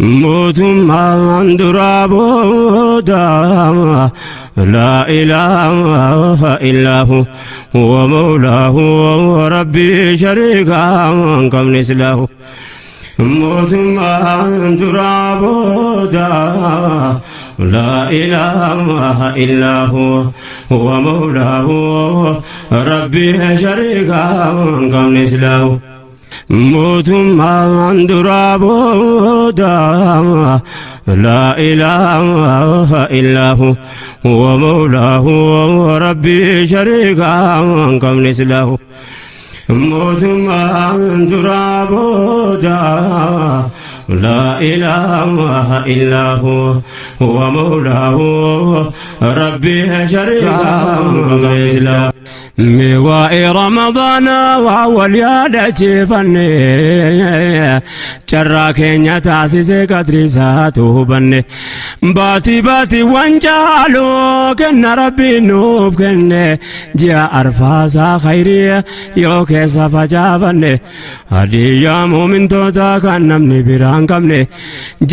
Mootummaan duraa booda laa ilaaha illaahu huwa mawlaahu rabbii shariikaa hin qabne silaahu. Mootummaan duraa booda laa ilaaha illaahu huwa mawlaahu rabbii shariikaa hin qabne silaahu. Mootummaan duraa booda laa ilaaha illaahu huwa mawlaahu rabbii shariikaa hin qabne silaahu. Mootummaan duraa booda laa ilaaha illaahu huwa mawlaahu rabbii shariikaa hin qabne silaahu. Miwaa'ee Ramadaanaa waa wal yaadachiifanne carraa keenya taasisee qadri isaatu hubanne baatii baatiiwwan caaluu kenna rabbiin nuuf kenne ji'a arfaasaa khayrii yoo keessa facaafanne hadiyyaa muumintootaa kan namni biraa hin qabne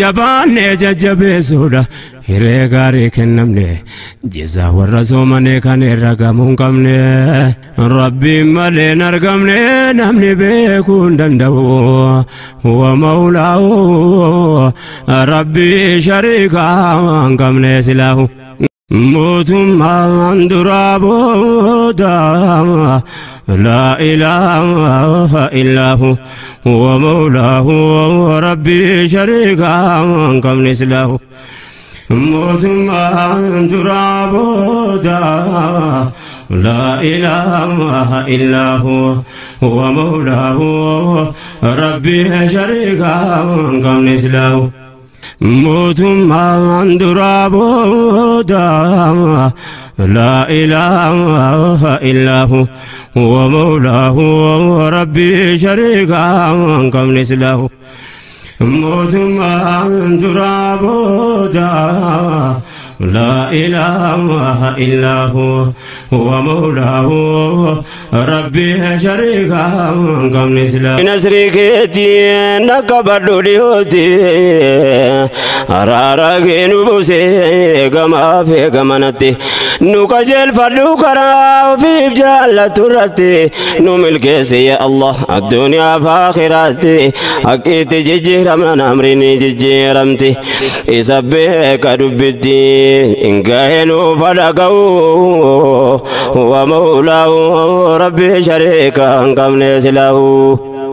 jabaannee jajjabeessuudha hiree gaarii kennamne jizaa warra soomane kan irra gamuu hin qabne rabbiin malee hin argamne namni beekuu hin danda'u huwa mawlaahu rabbii shariikaa hin qabne silaahu. Mootummaan duraa booda laa ilaaha illaahu huwa mawlaahu rabbii shariikaa hin qabne silaahu. Mootummaan duraa booda laa ilaaha illaahu huwa mawlaahu rabbii shariikaa hin qabne silaahu. Mootummaan duraa booda laa ilaaha illaahu huwa mawlaahu rabbii shariikaa hin qabne silaahu. Mootummaan duraa booda laa ilaaha illaahu huwa mawlaahu rabbii shariikaa hin qabne silaahu. Nasrii keetiin akka badhu dhiyooti araara kee nu buusee gamaa fi gamanatti nu qajeelfadhu karaa ofiif jaallattu irratti nu milkeessi yaa Allah addunyaa fi aakhiraatti haqqiitti jijjiiramna amri ni jijjiiramti isa beeka dubbitti hin gahee nuuf dhaga'u huwa mawlaahu rabbii shariikaa hin qabne silaahu.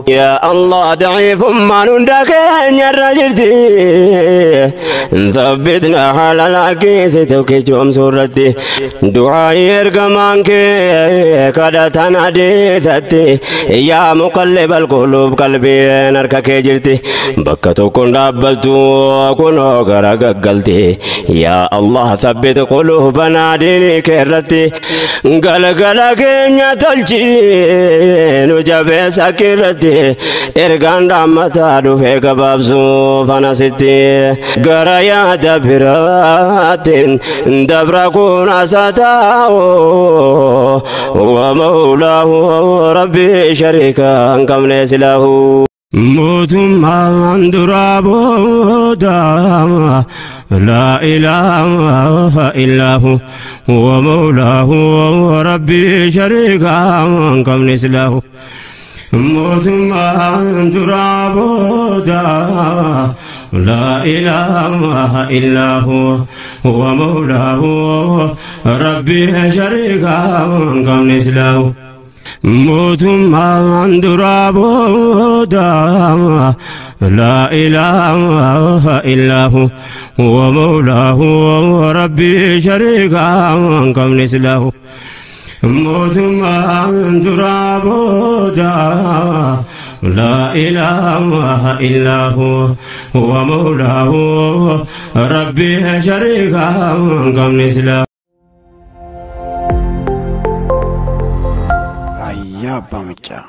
يا الله ضعيف ما نندك يا رجلتي ثبتنا على العكيس توكي سورتي دعاء يرقمانك كدتنا ديتتي يا مقلب القلوب قلبي نركك جرتي بكتو كن ربلتو كنو غرقلتي يا الله ثبت قلوبنا دينك رتي قلقلك يا تلجي نجابي سكرتي ergaan dhaammataa dhufee gabaabsuu fanasitti gara yaada biraatiin dabra kun asataa'u wa mawlaahu rabbii shariikaa hin qabne silaahu. Mootummaan duraa booda laa ilaaha illaahu huwa mawlaahu rabbii shariikaa hin qabne silaahu. Mootummaan duraa booda laa ilaaha illaahu huwa mawlaahu rabbii shariikaa hin qabne silaahu. Mootummaan duraa booda laa ilaaha illaahu huwa mawlaahu rabbii shariikaa hin qabne silaahu. Mootummaan duraa booda laa ilaaha illaahu huwa mawlaahu rabbii shariikaa hin qabne silaahu. Raayyaa Abbaa Macaa.